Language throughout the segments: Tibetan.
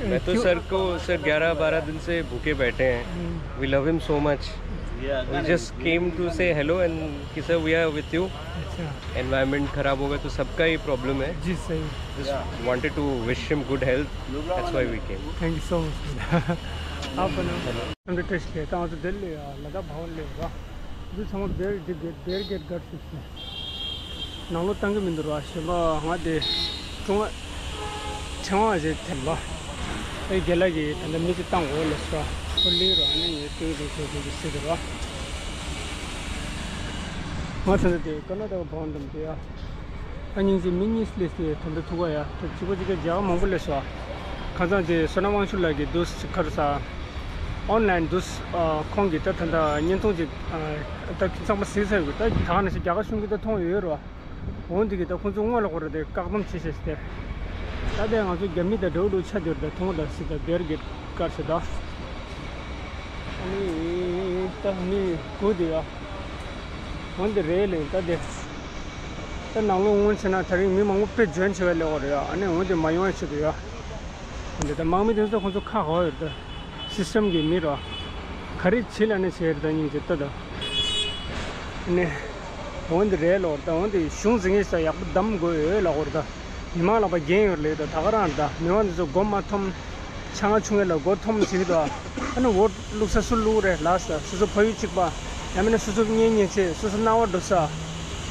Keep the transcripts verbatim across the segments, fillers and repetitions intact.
मैं तो सर को, सर ग्यारह बारह दिन से भूखे बैठे हैं। We love him so much. We just came to say hello and कि sir, we are with you. अच्छा। एनवायरनमेंट खराब होगा तो सबका ही प्रॉब्लम है। जी, सही। Just wanted to wish him good health. That's why we came. Thank you so much. आप बना। हम तो टेस्ट किया था, वहाँ तो दिल्ली, लद्दाख भवन ले हुआ। अभी हम बेर, बेर गेट गट सिक्स में। ནང་ལོགས་བཏང་གི་མི་འདུག་ར། གཞན་པ་ང་དེ་ཀྲུང་ཨ་ཕྲེང་བ་ཞིག་འཐེན་པ། ཨེ་རྒན་ལགས་ཀྱིས་ད་ལྟ་མི་གཅིག་བཏང་འོ་ལས་སོ། ཁོ་ལི་རོ། ཨ་ནི་ངས་སྟོན་རོགས་བྱེད་དགོས་ཀྱི་སྲིད་དུ་ར། ང་ད་ལྟ་དེ་ཀར་ན་ཊ་ཀ་བོན་དམ་དེ་ཡ། ཨ་སྙིང་རྗེ། མི་གཉིས་སླེབས་ཏེ་ད་ལྟ་ཐུག་ག་ཡ། ད་གཅིག་པ་གཅིག་པ་རྒྱ་གར་མང་པོ་སླེབས་སོ། ཁ་སང་དེ་བསོད་ནམས་དབང་ཕྱུག་ལགས་ཀྱིས་དུས་ཁར་ས་ཨོན་ལན་དུས་ཁོང་གིས་ད་ད་ལྟ་བརྙན་ཐུང་ཅིག་ད་ཚང་མ་གཟིགས་ཚར་ཡོད། ད་ད་ག་ནང་བཞིན་རྒྱ་གར་གཞུང་གིས་ད་མཐོང་ཡོད་རོ། འོན་ཏེ་གི་ད་ཁོང་ཚོ་སྔོན་ལ་ཁོ་ར་དེ་བཀག་སྡོམ་བྱེད་ཤེས་ཏེ། ད་ལྟ་ང་ཚོ་རྒྱ་མི་དང་འདྲ་བོ་འདྲ་བོ་ཆགས་ཡོད་རེད། ད་མཐོང་ད་སྲིད་ད་བེར་གྱི་དཀར་ཤ་ད། ཨ་ནི་ད་མི་དགུ་དེ་ཡ། འོན་ཏེ་རེད་ལེ་ད་དེ། ད་ནང་ལོགས་སྔོན་ཆད་ན་དེ་རིང་མི་མང་པོ་དཔེ་འཇོན་ཆེ་བ་སླེབས་ཡོད་རེད་ཡ། ཨ་ནི་འོན་ཏེ་མ་ཡོང་བའི་ཆེད་དུ་ཡ། འོན་ཏེ་ད་དམག་མི་དེ་ཚོ་ཁོང་ཚོ་ཁ་གོ་ཡོད་རེད་ད། སི་སི་ཊེམ་གྱི་མི་རོ། ག་རེ་བྱེད་ལ་ནི་བྱེད་རེད་ད་སྙིང་རྗེ་ལྟ་ད། ནི། འོན་ཏེ་རེད་ལོ་ད། འོན་ཏེ་གཞུང་འཛིན་ངེས་ས་ཡག་པོ་གདམ་དགོས་ཡོད་ལ་འོར་ད། མི་མང་ལག་པ་འགན་ཡོད་ལེ་ད། ད་ག་རང་ད་མི་མང་འདི་ཚོ་མགོ་མ་འཐོམ། ཆང་ཆུང་ངེ་ལ་མགོ་འཐོམ་ཟིག་ད། ཨ་ནི་འོ་བླུག་ས་སུ་བླུག་རེད་ལ་ས། སོ་སོ་ཕ་ཡུལ་གཅིག་པ། ཡང་མིན་ན་སོ་སོ་གཉེན་ཉེ་ཆེ་སོ་སོ་སྣང་བ་འགྲོ་ས།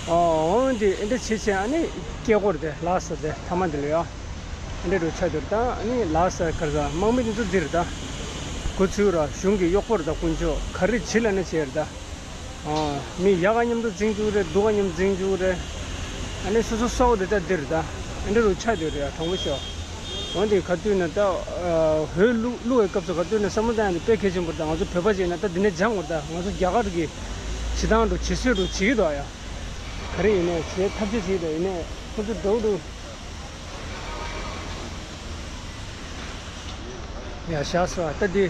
འོན་ཏེ་ཨེ་འདྲ་བྱེད་བྱེད་ཨ་ནི་སྐྱེ་སྐོར་དེ་ལ་ས་དེ་ཐ་མ་འདི་ལ་ཡ། འདྲེ་རུ་ཆ་དུར་དང་ནི་ལ་ས་ཁར་ས་དམག་མི་འདི་ཚོ་འདིར་ད། གོ་ཚུལ་ར་གཞུང་གི་གཡོག་པོར་ད་དཀོན་མཆོག་ག་རེ་བྱེད་ལ་ནི་བྱེད་ར་ད། མི་ཡག་ག་མཉམ་དུ་འཛིང་བཅུག་རེད། སྡུག་ག་མཉམ་འཛིང་བཅུག་རེད། ཨ་ནི་སོ་སོ་སོག་དེ་ད་འདིར་ད། འདྲེ་རུ་ཆ་དུར་ཡ་དྲང་པོ་ཤོག་འོན་ཏེ་ག་དུས་ན་ད། ཧོས་ལུག་ལུག་གི་སྐབས་སུ་ག་དུས་ན་བསམ་བློ་བཏང་ཡ་དེ་དཔེ་གལ་ཆེན་པོ་རེད་ད། ང་ཚོ་བོད་པ་ཅིག་ན་ད་འདི་ནས་སྦྱང་དགོས་རེད་ད། ང་ཚོ་རྒྱ་གར་གི་བྱེད་སྟངས་འགྲོ་བྱེད་སྲོལ་འགྲོ་བྱེད་ཀྱི་འདུག་ཡ། ག་རེ་ཡིན་ནའི་བྱེད་ཐབས་ཤེས་བྱེད་དེ་ཡིན་ནའི་ཁོ་ཚོ་འགྲོ་འགྲོ། ཡ་ཤ་ས་ད་འདི་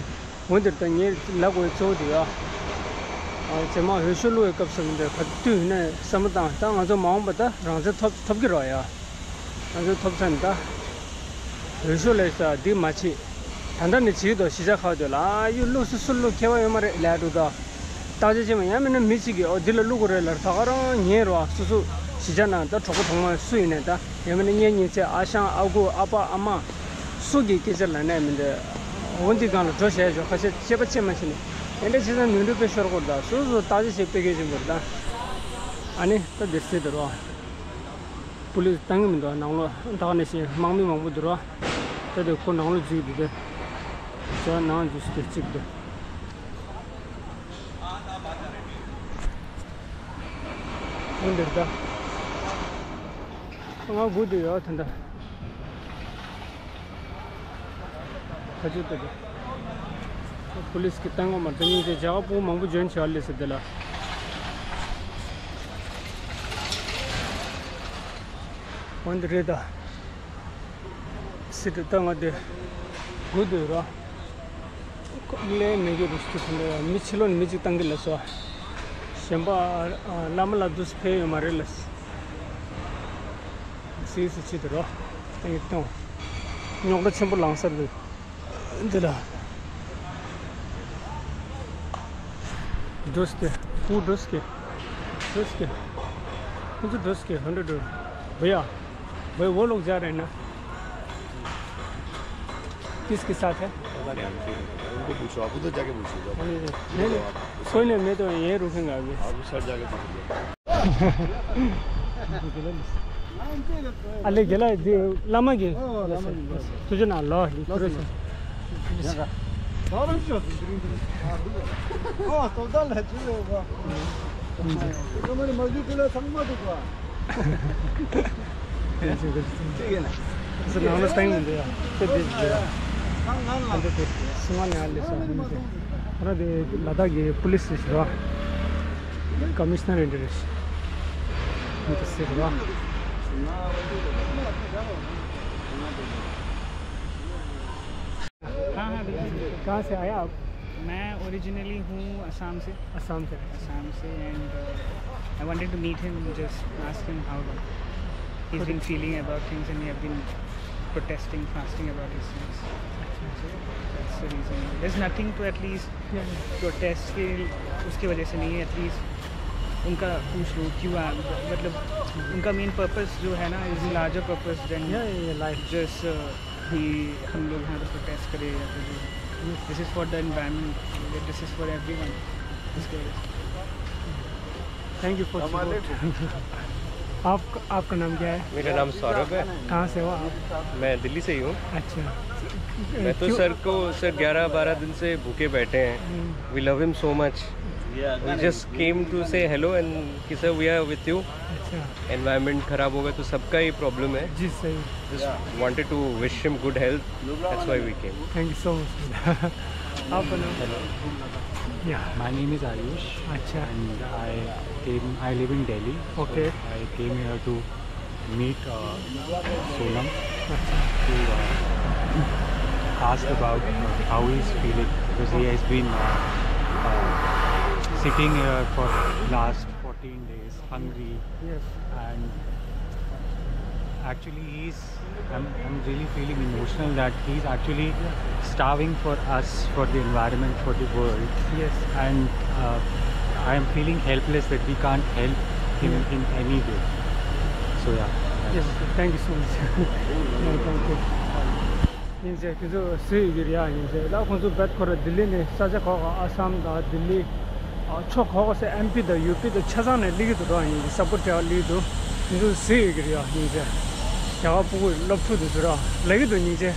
འོན་ཏེ་ད་ངས་ལབ་དགོས་གཙོ་བོ་དེ་ཡ། རྗེས་མ་འོས་ཤོག་བླུག་པའི་སྐབས་སུ་མི་འདུག་ག་དུས་ཡིན་ནའི་བསམ་བློ་བཏང་ད། ང་ཚོ་མ་འོངས་པ་ད་རང་བཙན་ཐོབ་ཐོབ་ཀྱི་རོགས་ཡ། ང་ཚོ་ཐོབ་ས་ནི་ད། འོས་ཤོག་ལས་ས་འདི་མ་བྱེད། ད་ལྟ་ནས་བྱེད་དོ་གཞིས་ཆགས་ཁག་དོ་ལ་ཡུལ་ལུགས་སུ་སུ་ལུག་ཁྱད་པར་ཡོད་མ་རེད་ལས་འགྲོ་ད། བརྟག་དཔྱད་བྱེད་མ་ཡང་མིན་ན་མི་གཅིག་གིས་ཨོ་འདི་ལ་བླུག་དགོས་རེད་ལར་ད་ག་རང་ཉན་རོགས་སོ་སོ་གཞིས་ཆགས་ནང་ད་གྲོགས་པོ་གྲོགས་མོ་སུ་ཡིན་ནའི་ད་ཡང་མིན་ན་གཉེན་ཉེ་ཆེ་ཨ་ཞང་ཨ་ཁུ་ཨ་ཕ་ཨ་མ་སུ་གི་སྐད་ཆ་ལ་ནས་མི་འདོད། འོ་འདི་སྒང་ལ་འགྲོ་བྱས་ཞོག་ཁ་ཤས་བཤད་པ་ཆེ་མ་བྱེད་ནས་དེ་འདྲ་བྱེད་ཙང་ནོར་འཁྲུལ་དཔེ་ཤོར་དགོས་རེད་ད། སོ་སོ་བརྟག་དཔྱད་བྱེད་དཔེ་གལ་ཆེན་པོ་རེད་ད། ཨ་ནི་ད་འདི་སྲིད་དུ་རོགས། པུ་ལིས་བཏང་གི་མི་འདུག་ནང་ལོགས་ད་ག་ནས་ཤེས་དམག་མི་མང་པོ་འདུག་ར། ད་དེ་ཁོ་ནང་ལོགས་འཛུལ་འདུག་དེ། ཇ་ནང་འཛུལ་སྟེ་གཅིག་འདུག་འོན་ཏེ་ད། ང་སྒུག་བསྡད་ཡོད་ད་ལྟ། ཁ་ཆུ་ལྟ་དུས། པུ་ལིས་ཀྱི་ལྟ་ངོ་མར་ལྟ་སྙིང་རྗེ། རྒྱ་གར་ཕྲུ་གུ་མང་པོ་འཇོན་ཆེ་བ་ལས་ཟེར་དེ་ལ། འོན་ཏེ་རེད་ད། སྲིད་དུ་ལྟ་ང་དེ། དགོས་འདོད་ར། ལས་མེད་གི་རུ་སུ་དེ་འདྲ་མི་ཕྱི་ལོགས་ནས་མི་གཅིག་བཏང་གི་ལ་སོ། གཞན་པ་བླ་མ་ལ་དུས་སུ་ཕེབས་ཡོད་མ་རེད་ལ། སྲིད་སུ་ཕྱི་དུ་རོ། ཨེ་གཏོང་། རྙོག་དྲ་ཆེན་པོ་ལངས་ས་རེད། འདི་ལ། འགྲོ་སྟེ། ཁོ་འགྲོ་སྐྱེ། འགྲོ་སྐྱེ། ཁོ་ཚོ་འགྲོ་སྐྱེ་ཧོན་འགྲོ་འགྲོ། བུ་ཡ། བུ་བོ་ལོག་ཇ་རེད་ན། किसके साथ है? पता नहीं, हमको, उनको पूछो, आप उधर जाके पूछो। नहीं, नहीं, नहीं, कोई नहीं, मैं तो यहीं रुकूंगा अभी। आप उस साइड जाके पूछो। ཨ་ལེ་རྒན་ལགས་འདི་བླ་མ་གི། ཨོ་བླ་མ་གི། ཐུགས་རྗེ་གནང་ལོ། ཡིན་ཐུགས་རྗེ་གནང་། ད་རང་ཤོག་ཟིན་ཏིང་ཏིང་། ཨོ་ཏོ་ད་ལ་ཅི་ཡོད་པ། ཀ་མ་རི་མ་ཇུ་ཏི་ལ་ཚང་མ་འདུག་པ། ཅི་ཡིན་ན། ཟེར་ནང་ལ་སྟེང་མི་འདུག་ཡ། ཁྱེད་འདི་ཅི་ཡ། ཚང་ནང་ལ། ཨ་འདི་དེ་སུ་མ་ནས་ཨ་ལེ་ས་མི་འདུག་ཨ་ར་དེ་ལ་དྭགས་ཀྱི་པུ་ལིས་རེད་ཤི་ར། ཀོ་མི་ཤི་ནར་ཨིན་ཏི་རེ་ཤི། ཨིན་ཏི་སི་ར། हाँ, हाँ, बिल्कुल, बिल्कुल। कहाँ से आया आप? मैं ओरिजिनली हूँ असम से। असम से, and, uh, I wanted to meet him, just ask him how he's been feeling about things, and we have been Protesting, fasting about these things. So that's the reason. There's nothing to at least protest के उसकी वजह से नहीं है, at least उनका पूछ लो क्यों आ, मतलब उनका main purpose जो है ना, is larger purpose than Yeah, yeah, yeah, life. Just uh, कि हम लोग यहाँ पे प्रोटेस्ट करें या फिर जो, this is for the environment, this is for everyone. इसके वजह से Thank you for support. आप आपका नाम क्या है? मेरा नाम सौरभ है। कहाँ से हो आप? मैं दिल्ली से ही हूँ। अच्छा। मैं तो क्यों- सर को, सर ग्यारह बारह दिन से भूखे बैठे हैं। हम्म, We love him so much. We just came to say hello and कि sir, we are with you. अच्छा। एनवायरनमेंट खराब हो गया तो सबका ही प्रॉब्लम है। जी, सही। Just wanted to wish him good health. That's why we came. Thank you so much. आपका नाम? या। My name is Ayush अच्छा। and I came, I live in Delhi. Okay. I came here to meet uh, Sonam अच्छा। to uh, ask about uh, how he's feeling because he has been uh, uh, sitting here for last fourteen days, hungry, Yes. and actually he's. I'm, I'm really feeling emotional that he's actually starving for us, for the environment, for the world. Yes. And uh, I am feeling helpless that we can't help him in any way. So yeah. Yes. Thank you so much. Yeah, thank you. ཡིན་ཟེར་ཁྱོད་ཚོ་སུ་ཡོད་ཀྱི་རེད་ཡ། ཡིན་ཟེར་ད་ཁོང་ཚོ་བེད་ཁོ་ར་ལྡི་ལི་ནས་ས་ཆ་ཁག་ཁག་ཨ་སམ་དང་ལྡི་ལི། ཨ་ཕྱོགས་ཁག་ཁག་སེ་ཨེམ་པི་དང་ཡུ་པི་དང་ཆ་ཚང་ནས་སླེབས་ཀྱི་འདུག་ར། ཡིན་ཟེར་སཔོར་ཊི་བྱེད་ཡ་སླེབས་ཀྱི་འདུག་ཁྱོད་ཚོ་སུ་ཡོད་ཀྱི་རེད་ཡ། ཡིན་ཟེར་རྒྱ་གར་སྤུ་གུ་སློབ་ཕྲུག་དེ་ཚོ་ར་ལབ་ཀྱི་འདུག་སྙིང་རྗེ།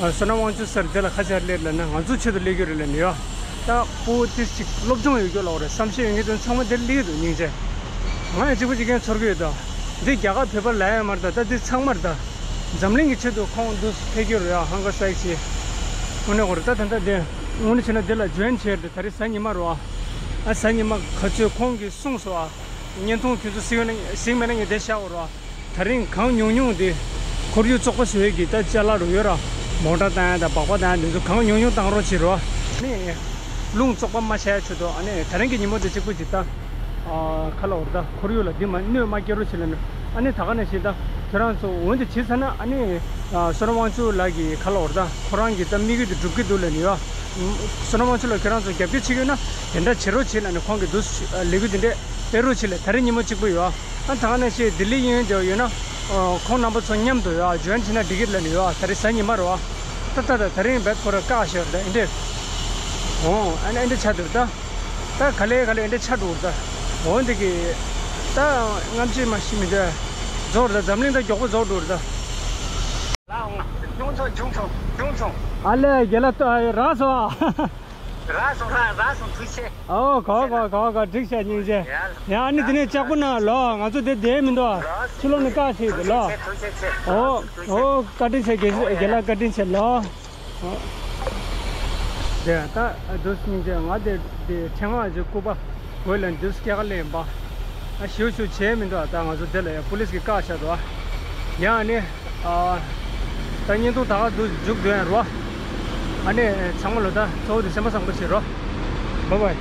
ཨ་བསོད་ནམས་དབང་ཕྱུག་སར་དེ་ལ་ཁ་ཆར་སླེབས་ལབ་ན་ང་ཚོ་ཆེད་དུ་སླེབས་ཀྱི་རེད་ལབ་ནས་ཡ། ད་སྤུ་གུ་དེ་ཅིག་སློབ་སྦྱོང་ཡོད་རྒྱུ་ལོག་རེད་བསམ་ཤེས་ཡོད་མཁན་དེ་ཚང་མ་དེར་སླེབས་ཀྱི་འདུག་སྙིང་རྗེ། ང་ཡང་གཅིག་པུ་གཅིག་རྐྱང་ཚོར་གྱི་ཡོད་ད། འདི་རྒྱ་གར་བོད་པ་ལ་ཡང་མ་རེད་ད། ད་འདི་ཚང་མ་རེད་ད། འཛམ་གླིང་གི་ཆེད་དུ་ཁོང་འདུག་ཕེབས་ཀྱི་རེད་ཡ། ཧང་ག་སའི་ཆེ། དངོས་གནས་ཁོ་རེད་ད། ད་ད་དེ་དངོས་གནས་བྱས་ན་དེ་ལ་ཇོ་ཡིན་བྱས་རེད། ད་རེས་གཟའ་ཉི་མ་རེད་བ། ཨ་གཟའ་ཉི་མ་ག་ཚོད་ཁོང་གིས་གསུངས་སོང་ཨ། བརྙན་ཐུང་དེ་ཚོ་གཟིགས་ཡོད་ན་གཟིགས་མེད་ན་ངས་དེ་བཞག་གོ་རེད་བ། ད་རིང་གང་ཉུང་ཉུང་དེ་ཁོར་ཡུག་བཙོག་པ་བཟོ་ཡས་ཀྱི་ད་ཅ་ལག་རུ་ཡོད་ར། མོ་ཊ་བཏང་ཡ་དང་སྦག་སྦག་བཏང་ཡ་དེ་ཚོ་གང་ཉུང་ཉུང་བཏང་རོགས་བྱེད་རོགས། ནི་རླུང་བཙོག་པ་མ་བྱས་ཆོག་དོ། ཨ་ནི་ད་རིང་གི་ཉིན་མོ་དེ་གཅིག་པུ་ཅིག་ད་ཁ་ལ་འོར་ད་ཁོར་ཡུག་ལ་འདི་མ་གནོད་མ་སྐྱེལ་རོགས་བྱེད་ལ་ནི། ཨ་ནི་ད་ག་ནས་ཤེས་ད་ཁྱོད་རང་ཚོ་འོན་ཏེ་བྱེད་ཚར་ན་ཨ་ནི་བསོད་ནམས་དབང་ཕྱུག་ལགས་ཀྱི་ཁ་ལ་འོར་ད་ཁོ་རང་གི་ད་དམིགས་ཡུལ་དེ་འགྲུབ་ཀྱི་འདུག་ལ་ནི་ཡ། བསོད་ནམས་དབང་ཕྱུག་ལ་ཁྱོད་རང་ཚོ་རྒྱབ་སྐྱོར་བྱེད་ཀྱི་ཡོད་ན་དེ་འདྲ་བྱེད་རོགས་བྱེད་ལ་ནི་ཁོང་གི་འདུག་ལས་འགུལ་དེ་འདྲས་སྤེལ་རོགས་བྱེད་ལ། ད་རིང་ཉིན་མོ་གཅིག་པུ་ཡོད། ཨ་ད་ག་ནང་བཞིན་ལྡི་ལི་ཡིན་དེ་ཡོད་ན། ཁོང་རྣམ་པ་ཚོ་མཉམ་དུ་ཡོད། ཇོ་ཡིན་བྱས་ན་འགྲིག་གི་ལབ་ནས་ཡོད། ད་རེས་གཟའ་ཉི་མ་རེད་བ། ད་ད་ད་ད་རིང་བེད་ཁོ་ར་བཀག་ཤོར་ད་ཨེ་འདྲས། འོང་ཨ་ནི་ཨེ་འདྲས་ཆགས་འདུག་ད། ད་ག་ལེ་ག་ལེ་ཨེ་འདྲས་ཆགས་འགྲོ་ད། འོང་འདི་གི། ད་སྔ་ཕྱི་མ་ཤི་མི་འདུག་རྫོགས་རེད་ད། འཛམ་གླིང་ད་མགྱོགས་པོ་རྫོགས་འགྲོ་རེད་ད། ཨ་ལས་རྒན་ལགས་ད་རག་སོང་ཨ། རག་སོང་ར་རག་སོང་། ཐུགས་རྗེ་ཆེ། ཨོ་གོ་གོ་གོ་གོ་འགྲིག་ཤག་སྙིང་རྗེ། ཡ་ཨ་ནི་དེ་ནས་ལྕགས་པོ་ན་ལོ། ང་ཚོ་དེ་བསྡད་མི་འདུག་ཕྱི་ལོགས་ནས་བཀག་ཕྱིན་ལོ། ཨོ་ཨོ་བཀའ་དྲིན་ཆེ། རྒན་ལགས་བཀའ་དྲིན་ཆེ་ལོ། དེ་ད་འདུག་སྙིང་རྗེ། ང་དེ་དེ་ཕྲེང་བ་ཅིག་སྐུད་པ་གོས་ལ་འདུག་སྐྱེ་ཁ་ལེན་པ། ཨ་ཞུ་ཞུ་བྱས་མི་འདུག་ད་ང་ཚོ་དེ་ལ་ཡ་པུ་ལིས་ཀྱིས་བཀག་བཞག་འདུག་ཡང་ཨ་ནི། ཨ། ད་བརྙན་ཐུང་ད་ག་འདུག་མཇུག་བསྡུ་ཡ་རོ། ཨ་ནི་ཚང་མ་ལོ་ད་གཙོ་བོ་དེ་སེམས་པ་བཟང་པོ་བྱེད་རོ། བཱའི་བཱའི།